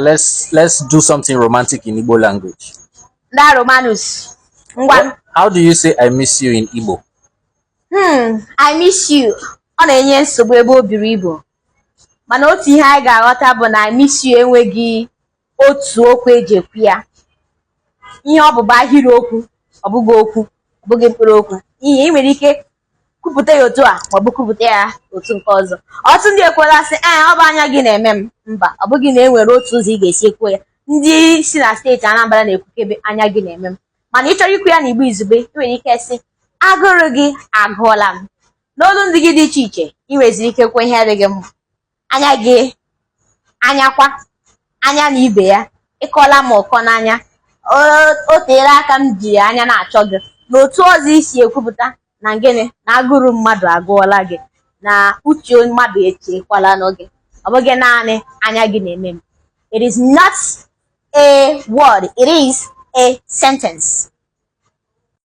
Let's do something romantic in Igbo language. Ndị Romanus, ngwa. How do you say "I miss you" in Igbo? I miss you. Ọ na-enye nsogbu ebe o buru ibu. Mana otu ihe anyị ga-aghọta bụ na "I miss you" enweghị otu okwu eji ekwu ya. Ihe ọ bụ bụ ahịrịokwu, ọ bụghị okwu, ọ bụghị mkpụrụ okwu. Ihe ị nwere ike kwupụta ya otu a maọbụ kwupụta ya otu nke ọzọ. Ọtụtụ ndị ekwela sị, ee, ọ bụ anya gị na-eme m. Mba, ọ bụghị na e nwere otu ụzọ ị ga-esi ekwu ya. Ndị si na steeti Anambra na-ekwukebe anya gị na-eme m. Mana ị chọrọ ikwu ya n'Igbo izugbe, ị nwere ike sị, agụrụ gị agụọla m. N'olu ndị gị dị iche iche, ị nweziri ike kwuo ihe dị gị mma. Anya gị, anyakwa, anya na ibe ya, ịkọla m ụkọ n'anya. O teela aka m ji anya na-achọ gị. N'otu ọzọ isi ekwupụta na gịnị na agụrụ mmadụ agụọla gị, na uche mmadụ echekwala n'oge. Ọ bụghị naanị anya gị na-eme m. It is not a word, it is a sentence.